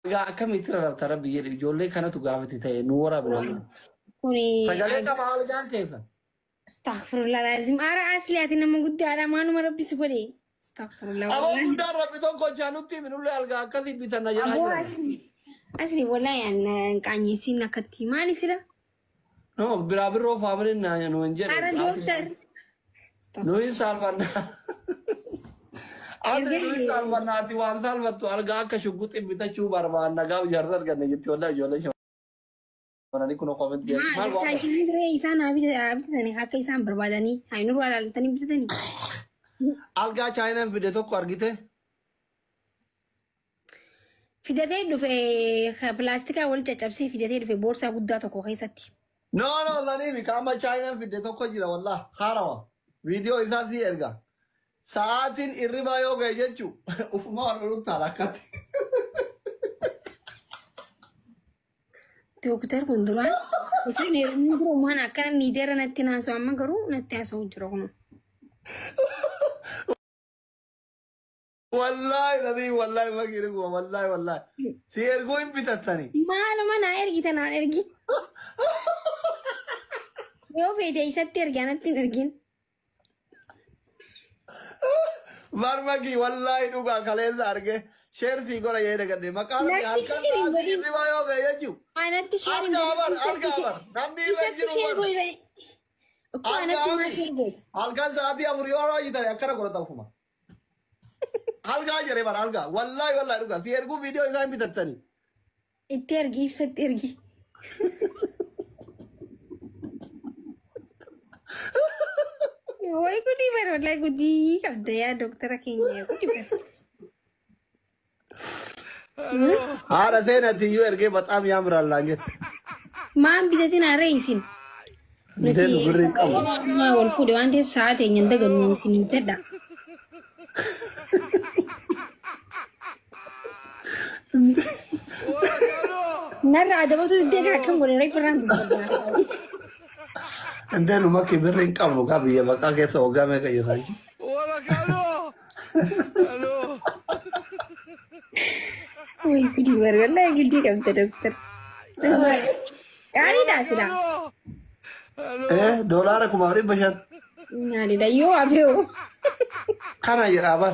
Algaa akkamitti rarrabta rabbi jedhe ijoollee kanatu gaafate ta'e nu waraabna. Kuni Sagalee qaba algaan keessan. Astaghfirullah lazim. Ara asli ati nama guddaadha maanuma rabbi si godhe. Astaghfirullah. Aboo Wallahi. guddaan rabbi tokko jaanutti minullee algaa akkasii bitanna jedhaa Aboo jiran. asli. Asli wallahi an qaanyeessiin akkatti maali sila? No biraa birroo faamiliin na nu hin Ara jedhe. dooktar. Nu hin saalfannaa. Ati nu hin saalfannaa ati waan saalfattu algaa akka shugguxii bitachuu barbaanna gaaf jaarsa arganne jetti wallahi ijoollee shamarranii kun koomenti maal Maal waan taajilli turee isaan haa bitatanii akka isaan barbaadanii haa nurraa ilaallatanii bitatanii. Algaa chaayinaan fide tokko argite. Fidatee dhufe pilaastikaa wal caccabsee fidatee dhufe boorsaa guddaa tokko keessatti. No no saniimi qaama chaayinaan fide tokko jira wallah haarawa. Viidiyoo isaa si erga. Sa'aatiin irribaa yoo ga'e jechuu ufuma wal olutti akkatti. Dooktar kun duraan osoo hin heerumin dura waan akkana miidiyaarra natti naasa'u amma garuu natti haasa'u jira kun. Wallahi nadii wallahi maqii dhuguma wallahi wallahi. Si erguu hin bitattani. Maaluma naa ergite naan ergi. Yoo feete isatti ergi anatti hin ergin. Barmaqii wallahi dhugaa kaleessa arge sheertii godha yee dagadhe maqaan Natti halkan sheer hin sa'aatiin godhin. irribaa yoo ga'e jechuu. Anatti sheer hin Algaa bar godhin. algaa bar namni irra hin Isatti jiru sheer bar. godhi. Ukkoo anatti Algaa maa mi sheer godhi. halkan sa'aatii 4 yoo hojjetan akkana godhata ufuma. Algaa jedhee bara algaa wallahi wallahi dhugaa si erguu viidiyoo isaa hin bitattani. Itti ergi ibsatti ergi. Way gudii bara wallahi gudii qabda yaa dooktara keenya gudii bara. Haadha seenatti iyyuu ergee baxaam yaamraan laan jette. Maan bitatin harree isin. Nuti Bitee birrii hin qabu. wal fuudhe waan ta'eef sa'a teenya hin dagannu isin bitadha. Narra adabatu diddee kan akkam godhe reefu irraan dubbadha. Intee nu makki birrii hin qabnu kaa biyya baqaa keessa waggaa meeqa jirra jechuudha. Way gudii bara wallahi gudii qabda dooktar. Qaaliidha silaa. Eh $2,500. Nyaanidha yoo hafee hoo. Kana jedhaa bar.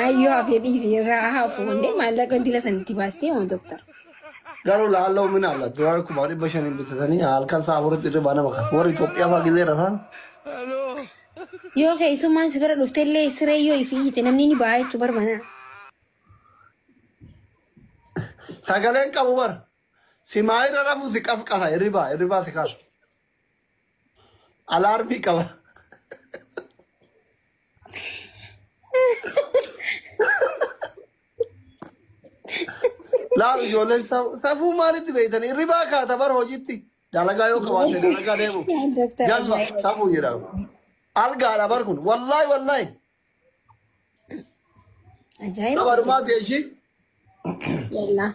Ayyoo hafee dhiisi irraa hafu hundee maallaqa dila sanitti baastee moo dooktar. Garuu laalloo mina alla $2,500 bitatanii halkan sa'a 4tti irribaa nama kaasa. Warri Itoophiyaa fa'aa gizee rafaan. Yoo keessummaan si bira dhufte illee siree yoo ifi iyyite namni ni ba'a jechuu barbaada. Sagaleen qabu bar. Si maayirra rafu si qasqasa irribaa irribaa si kaasa. Alaarmii qaba. Laalu ijoolleen safuu maalitti beektan irribaa kaata bar hojiitti. Dalagaa yoo qabaatte dalagaa deemu. Dooktar Jazba safuu jedhama. Algaadha bar kun wallahi wallahi. Ajaa'iba. Taphaadhumaati ishii. Yallaa.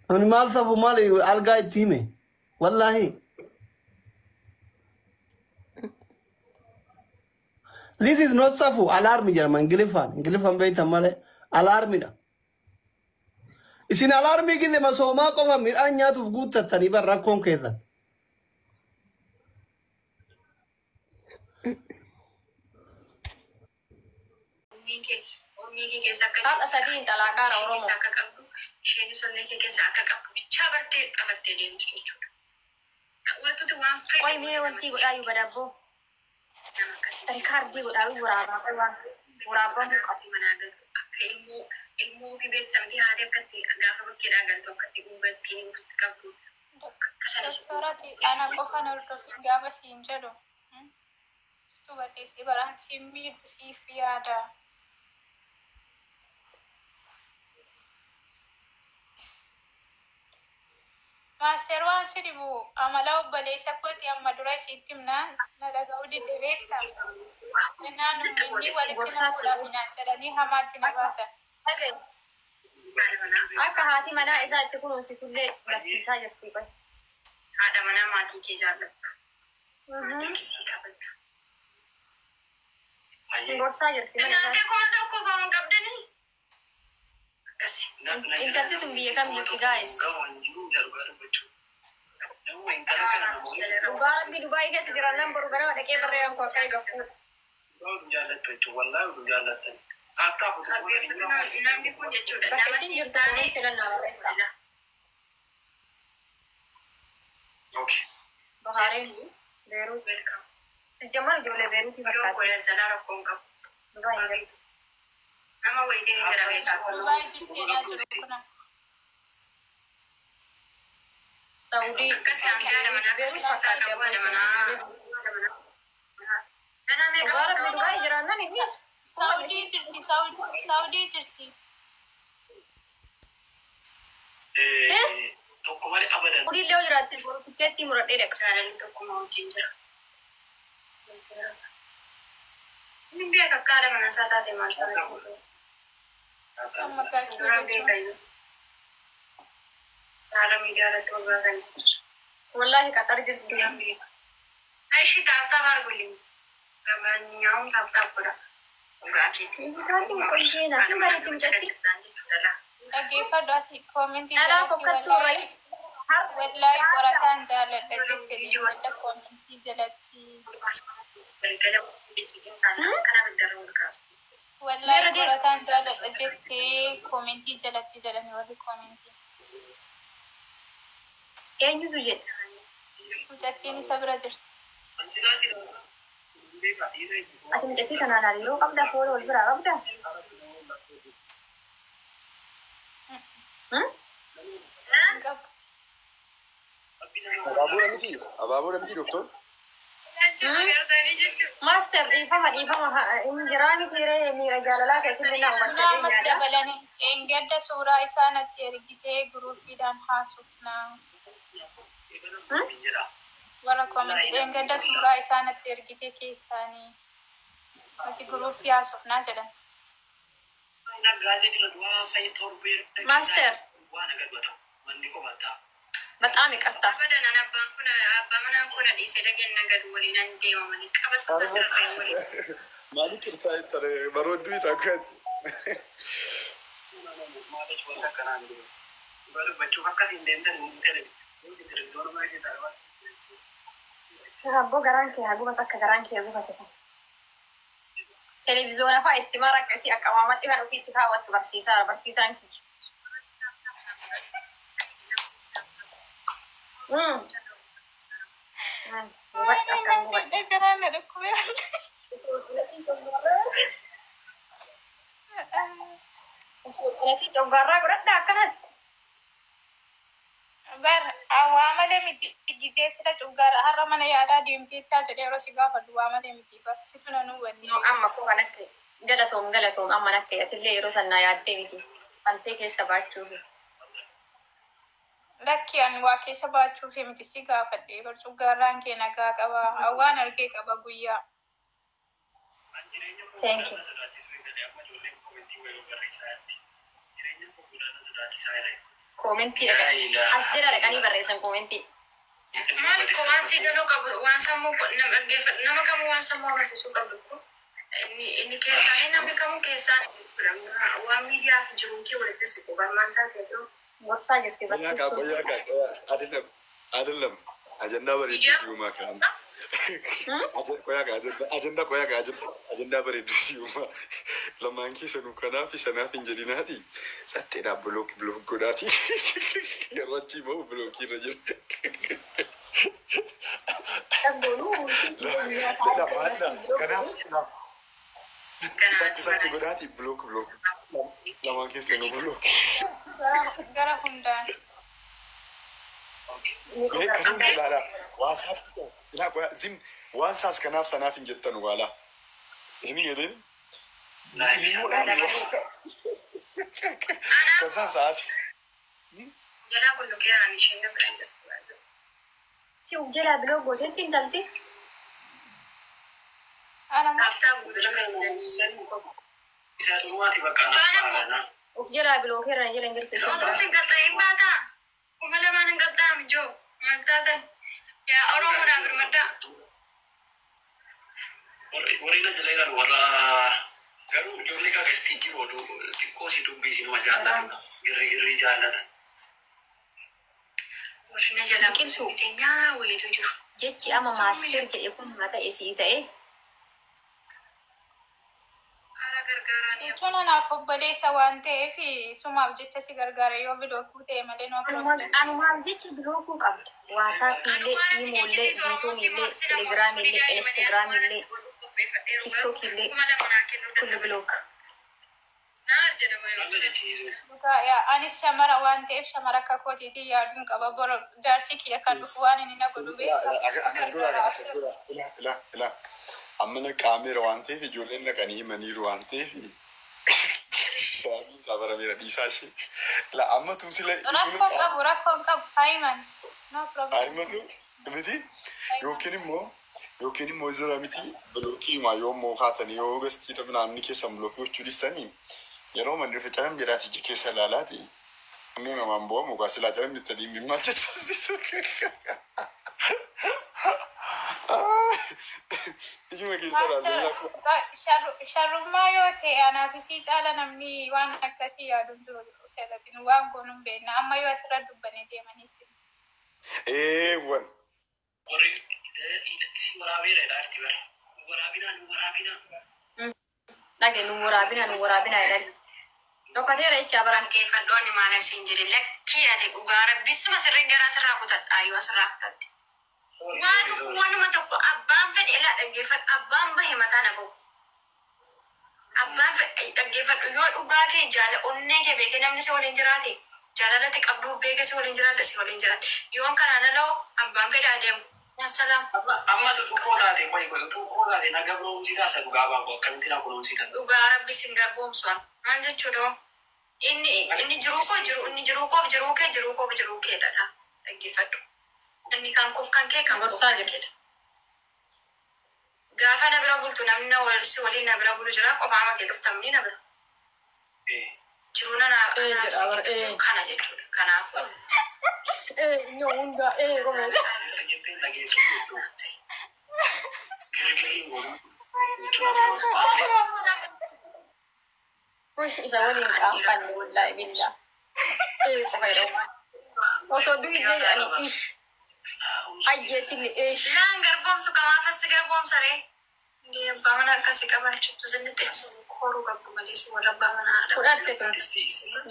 Ani maal safuu maali algaa itti hime. Wallahi. This is not safu alarmi jedhama Ingiliffaan. Ingiliffaan beektan malee alarmidha. Isin alarmii gizee masoomaa qofa midhaan nyaatuuf guuttattanii bar rakkoon keessan. Har'a sadiin xalaaqaara Oromoo. Qoy mee wanti godhaayyuu badabboo. Rikaardii godhaayyuu waraabaa qoy waan waraabamuu qabu. Doktorati ana qofan hordofin gaafa siin jedhu hubateessi baraan si miidhu siif yaada. Maaster waan si dhibu amala obboleessa kooti amma dura isitti himnaan na dhaga'uu didde beekta. Jennaan inni walitti na fuudhaaf naan jedhanii hamaatti na baasan. Dhaga'i. Akka haati manaa isaa itti kunuunsitullee barsiisaa jirti qoy. Haadha manaa maatii kee jaallattu. Maatiin si kabaju. Gorsaa jirti mana isaa. Nyaatee 1000 ba'a. Biyya kam jirti guys? Dhugaa Rabbi Dubaayii keessa jiran nan boru ganama dhaqee barreeffama koo akka eegamu. Namni kun jechuudha. Bakka isin jirtu kunis filannaa barreessaa. Bahareen, Beeruut. Jamal ijoollee Beeruutii fakkaata. Dubaayii hin jirtu. Nama wayitiin jira beekaa. Dubaay jirtidha jiru kuna. Saudii. Akkasii hanga haadha manaa Beeruut akkasii fakkaatti qabu haadha manaa. Ganaa meeqa Dhugaa Rabbi Dubaayii jiraannan innis. Saudii jirti, Saudii jirti. Tokko malee abadan. Saudii illee yoo jiraatte boru tikkeettii muradhee dhaqa. Jaalalli tokkummaa wajjin jira. Inni beeka akka haadha manaa isaa taate maal taate? Amma gaachuu Suuraa jechuun. beeka iyyuu. Haala miidiyaa irratti ol baasan. Wallaahi Qaxar jirti. Aishi tap tap argulin. Rabanyaa'uun tap tap godha. Dhugaa keeti. Injifaatiin qoyyee naaf hin bareedu mucatti. Dhaggeeffadhu asii koomentii Dhalaa jalatti fokkattuu wallaahi irraa wallaahi qorataan jaaladha jette dubbadha koomentii jalatti. Wallaahi Meera deemu. qorataan jaaladha jettee koomentii jalatti jedhani warri koomentii. Eenyutu jedha? Mucattiin isa bira jirti. Ati mucattii kanaan hariiroo qabdaa? Fuula wal biraa qabdaa? Hin qabu. Abaaboodha miti? Abaaboodha miti doktor? Maaster dhiifama dhiifama hin jiraa miti ree miira jaalalaa keessatti na Kun hubattee ammas yaada. dabalanii dheengadda suuraa isaa natti ergitee guruupiidhaan haasofnaa. Warra koomentii dheengadda suuraa isaa natti ergitee keessaanii nuti guruupii haasofnaa jedhan. Maaster በጣም ይቅርታ። Maali qirtaa jettare barooddu irraa ku'aati. Abboo garaan kee haa gubatu akka garaan kee gubate kan. Televizoona fa'a itti mara akkasii akka maamatti kan ofiitti kaawwattu barsiisaadha barsiisaan kiyya. Gubadhu akkam gubadhu. Garaan na dhukkubee. Qalatii coggaarraa godhadhaa akkanatti. Bar waa malee miti gisee sila cuggaara har'a mana yaalaa deemteettaa jedhee yeroo si gaafadhu waa malee miti bar situ na nuu wanni. No, amma koo kan akka galatoom galatoom amma akka atillee yeroo sannaa yaaddee miti. Fantee keessa baachuufi. Lakki ani waa keessa baachuufi miti si gaafadhe bar cuggaarraan kee nagaa qaba waan argee qaba guyyaa. Thank you. Koomentii dhaqanii as jala dhaqanii barreessan koomentii. Maal ko waan si galuu qabu waan sammuu nama dhaggeeffatu nama kamuu waan sammuu agarsiisuu qabdu kun inni inni keessaa namni kamuu keessaa waan miidiyaa fi jiruun kee walitti siqu barmaan taatee jiru. Gorsaa jirti Qoyaa kaa barsiistuun. qoyaa kaa qoyaa አይደለም አይደለም አጀንዳ bareedduu si'umaa kaan qoyaa kaa ajandaa qoyaa kaa ajandaa bareedduu si'umaa lamaan keessanuu kanaaf sanaaf hin jedhinaati tsatteedhaa block block godhaati yeroo achii bahu bilookii irra jira. Kanaaf satti satti godhaati block block lamaan keessanuu block. Gara hundaan. Mee kan hundi ilaalaa WhatsApp ilaa qoyaa zim waan saas kanaaf sanaaf hin jettanu waalaa. Isinii jedheen kasaan sa'aati. Jalaa bulluqee aan isheen na bira jirtu. Si uf jalaa block gooteetti intalti. Ana moo Taaptaa guutuu. Uf jalaa bilookeerra jala hin jirtu. Otoo sin qaxxa'in baataa 2000 hin qaxxa'amu joo maal taatan yaa Oromoo naa birmaddaa. Warri na jala jiran warra Garuu ijoollee kagastii jiru oduu xiqqoo si dubbisi nama jaallatu. Girri girri jaallata. Warri na jalaa Biqiltuu. bitee nyaa wayiitu jiru. Jechi amma maaster jedhe kun haa ta'e sii ta'e. Ara gargaaraan Jechuun anaaf obboleessa waan ta'eef sumaaf jecha si gargaara yoo bilookuu ta'e malee no problem. Anumaaf jecha bilookuu qabda. Waasaappii illee, iimoo illee, yuutuubii illee, telegiraamii illee, instagiraamii illee, tiiktookii illee kulli block. Nama jechiisu. Dhugaa, yaa, anis shamara waan ta'eef shamara akka kootiitiin yaaduun qaba. Bor jaarsi kiyya kan dhufu waan inni na godhu beekta. Akkas godhaa, akkas godhaa. Ilaa, ilaa, ilaa. Amma naqaameera waan ta'eef, ijoolleen naqanii himaniiru waan ta'eef, sababiin isaa barameera, dhiisaa ishee. Ilaa, amma tuusila. Rakkoo qabu, rakkoo hin qabu. Haayiman. No problem. Haayimannu miti, yookiin immoo jira miti, bilookii himaa yoo immoo kaatanii yoo gastii namni keessan bilookii gochuu dhiistanii, yeroo manni dhufe calam jedhaati ija keessa ilaalaati. Inni namaan bo'amu kaa silaa calam jettanii maal jechuun ijuma keessa ilaalee. Sharrummaa yoo ta'e anaaf isii caala namni waan akkasii yaadu hin jiru seeratiin waan goonu hin beekna. Amma yoo asirra dubbanii deemanitti. Eewwan. Warri si waraabeera jedhaa bara. Waraabinaa, nu waraabinaa. Dhage, nu waraabina, nu waraabina jedhan. Dhokkateera jechaa baraan. Dhaggeeffadhoonni maal asiin jedhe? Lakkii, ati dhugaa rabbisuma sirrii garaa sirraa kutadha, yoo sirraa kutadhe. Waa tokko, waanuma tokko abbaan fedhe, ilaa, dhaggeeffadhu, abbaan bahe mataa na bahu. Abbaan fedhe, dhaggeeffadhu, yoo dhugaa kee jaala onnee kee beekee namni si waliin jiraate, jaalalatti qabduuf beekee si waliin jiraate, si waliin jiraate. Yoon kanaan aloo abbaan fedhe adeemu. Wassalaam. Amma tuukkoo taate, qoy qoy, tuukkoo taate na gabroomsitaa isa dhugaa baabu akkamitti na kunuunsita? Dhugaa rabbi sin garboomsuan. Maal jechuudha? Inni jiruu koo jiru, inni jiruu koof jiruu kee, jiruu koof jiruu kee dha. Dhaggeeffadhu. Inni kan koof kan kee, kan koof Gorsaa kan jira. keedha. Gaafa na bira bultu namni na wal si waliin na bira bulu jira, qofaama kee dhuftamni na bira. Jiruu na Ee naaf jedha si bara gidduu ee. jiru kana jechuudha. Kanaafuu. Ee inni hundaa ee qomee. Jetteen dhageessu jechuudha. Girgirri gosa jechuudha. Isa waliin qaanfanne, wallaahi billaa. Ee qofa jedhamu. Osoo du'i illee jedhanii ish. Ajjeesillee ish. Naan garboomsu kamaaf as garboomsa ree? Inni abbaa mana akkasii qabaachuutu sinnitti koruu qabdu malee si warra abbaa mana haadha. Fudhatte tun.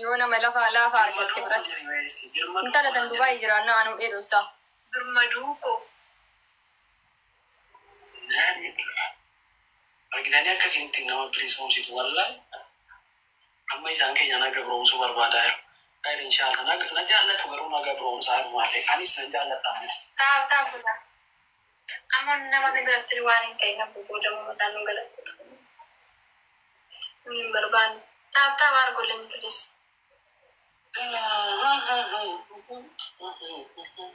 Yoo nama lafaa laafaa argatte fudhatte. Intala tan Dubaayii jiraannaa anuu dheedhonsaa. Birmaduu koo. Argitanii akkasitti nama bilisoomsitu, wallaahi. Amma isaan keenya na gabroomsuu barbaadaa jiru. Gaari, inshallah na jaallatu, garuu na gabroomsaa jiru maallee anis na jaalladha. Taa'u taa'u taa'u. Amma nama biratti waan hin ta'in abbo booda mataan nu galatu. Hin barbaanne. Taa'u taa'u argoleen bilis.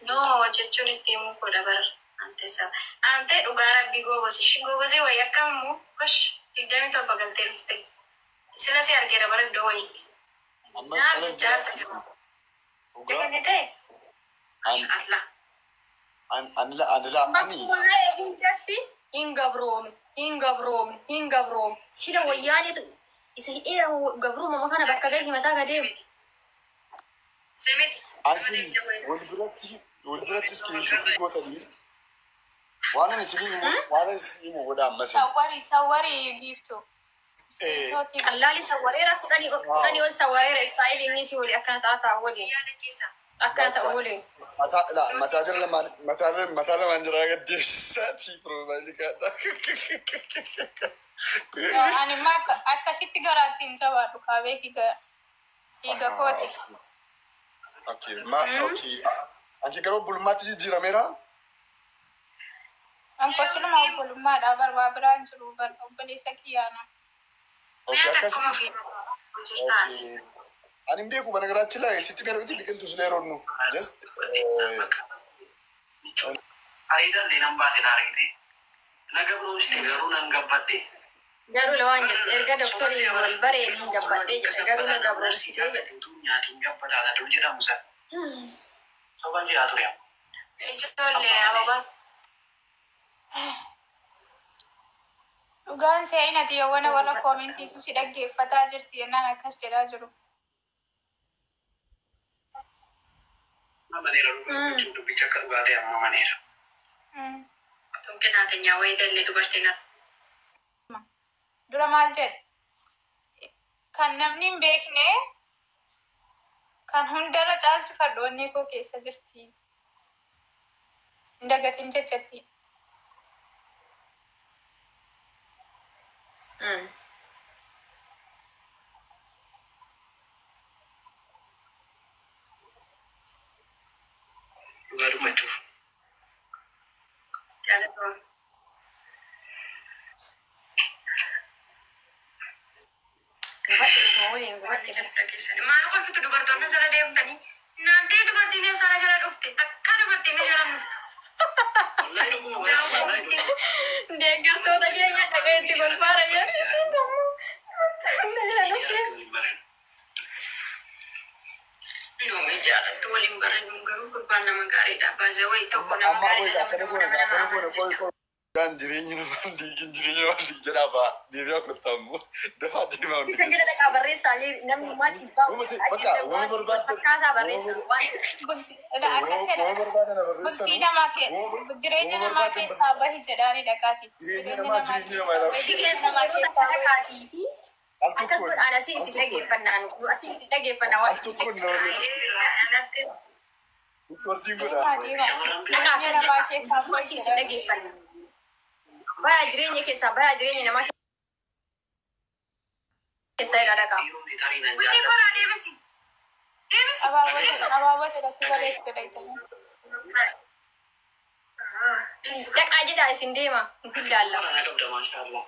No jechuun itti himuu godha bara. Ante saba. Ante dhugaa rabbii goobos. Ishin goobosii wayii akkamimmoo gosh 27 galtee dhufte. Sila si argeera bara iddoo wayii. Amma Naaf calam jechaa jedhaati. Dhugaa. Inni ta'e. An Allah. an anila anila ani. Bakkuma eeguutti hin gabroome, hin gabroome, hin gabroome. Sila wayyaaneetu isa hidheera gabruuma kana bakka gahi mataa gadeemu. Simiti. Asin wal biratti screenshot gootanii waan ani isinii himu, waan ani isinii himu godha ammas. Sawwari, sawwari biiftuu. Qallaali sawwareera, 10 ol sawwareera, istaayilii inni si walii akkana ta'a ta'a waliin. Yaadachiisa. Akkana ta'u waliin. Mataa ilaa mataa jara lamaan, mataa lamaan jara gaddeebisaatii piroofaayilii kaadha. Ani immoo akkasitti garaatti hin jabaadhu kaabee hiiga kooti. Okay, ma okay. Anki garuu obbolummaatti jijjiirameera. Anko siluma obbolummaadha, barbaa biraan jiru obboleessa kiyyaana. Okay, Mee akkas. akkuma ofii jirtaa. Okay. Ani hin beeku bana garaatti laa sitti gara miti biqiltuu silee roonnu. Just Ayiidallee nan baase na argite. Na gabroomsite garuu nan gabbadhe. Garuu lawaan jedhe erga doktorii wal baree hin gabbadhee jedhe, garuu na gabroomsitee jedhe. Utuu nyaatiin gabbataa ta'uu jedhamu sana. Soban jedhaa ture amma. Ijoollee ababaa. Dhugaan se'inati yoowwana warra koomentiitu si dhaggeeffataa jirti jennaan akkas jedhaa jiru. Maneera dhugaa dubbicha akka dhugaa ta'e amma maneera. Qinaatenyaa wayii galle dubartiin Dura maal jedhe? Kan namni hin beekne kan hundarra caalchifadhu onnee koo keessa jirti. Hin dagatin jechatti. Dhugaa dubbachuuf. jaallatama. Gubadhe isuma waliin gubadhe. Maal kolfitu dubartoonni jala deemtanii? Naantee dubartiin eessara jala dhufte? Takka dubartiin jala dhuftu. Wallahi dhuguma wallahi dhuguma. Deeggartoota keenya dhaqee itti kolfaara jedhisiin ammoo dubartoonni jala dhufte. Waliin baran. Noome jaalattu waliin barannu garuu gurbaan nama gaariidha. Baazee wayii tokko nama Amma qoy gaariidha. akkana goona akkana goona qoy qoy. Gaan jireenya namaan diigin jireenya namaan diigin jedhaa ba'a deebi'aa kottaa immoo dafaa deemaa hundi Isa jala dhaqaa barreessaa namni maal dhiibbaa Uumati bakka uuma barbaaddan fakkaataa barreessaa waan Akkas uuma jedha. barbaadan Bultii barreessan namaa jireenya uuma namaa barbaadan keessaa bahi jedhaani dhaqaati. jireenya namaa jireenya namaa ilaalu. Si keessa yeroo takka dhaqaatii fi Al akkas tokkoon godhaan asii isin dhaggeeffannaan asii isin dhaggeeffannaa al waan isin tokkoon nama Anatti riikoordiin godha. Deemaa deemaa. Shamarran biraa dhaqaa Jireenya namaa keessaa bahi asii isin jedhaani. dhaggeeffannaa. Bayaa jireenya keessaa bayaa jireenya namaa keessaa irraa dhaqaa. dhiirumti tarii nan Winni jaallatu. koraa deebisi. Deebisi. Abaaboo jedhatti barreessitu dhayitanii. Dhaqaa jedhaa isin deema hin ilaalla. Waraana qabda maashaallah.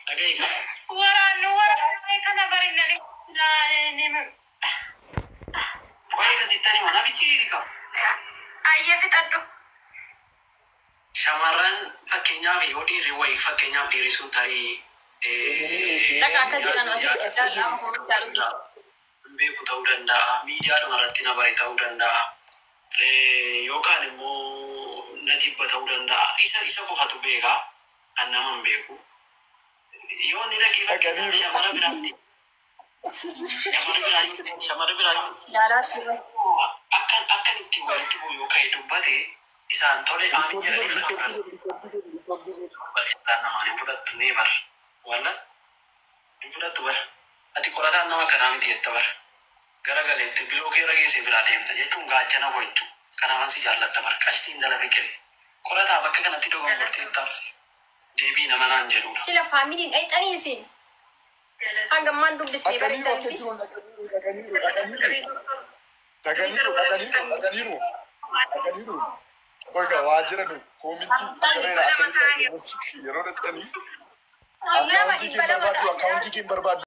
Dhaga'i kana. Waraannu waraannu kana barinna. Waa'ee gazeexaan hima naaf ichi qaba. Ayyee fixadhu. Shamarran fakkeenyaaf yoo dhiirri wayii fakkeenyaaf dhiirri sun tarii Dhaqaa akkas jedhan asii isin ilaalla amma hojii argisu. beeku ta'uu danda'a. Miidiyaadhuma irratti na bare ta'uu danda'a. Yookaan immoo na jibba ta'uu danda'a. Isa isa qofatu beeka. An nama hin beeku. Yoo inni dhaqee fakkeenyaaf Dhaqaniiru. shamara biraatti shamara biraa shamara biraa Ilaalaa turre. akkan akkan itti walitti bu'u yoo ka'e dubbate isaan tole aamin jedhanii fudhatu. Bal'inaan namaan hin fudhattu ni bar. Walla hin fudhattu bar. Ati qorataan nama kanaa miti jetta bar. Gara galeetti biloo kee irra geessee biraa deemta jechuun gaachana koo jechuudha. Kanaafan si jaalladha bar. Qashtiin dhala fiqiri. Qorataa bakka kanatti dogongorteettaaf deebii nama naan jedhudha. Sila faamiliin dhayxanii isin. Hanga ammaan dubbisnee Dhaqaniiru akka bareedanitti. jiru dhaqaniiru dhaqaniiru dhaqaniiru dhaqaniiru dhaqaniiru dhaqaniiru. Qoy gaa waa jiran koomintii dhaqaniiru akkamitti yeroo dhaqanii Nama akkaawuntii dhibba kee lama barbaaddu akkaawuntii kee barbaaddu.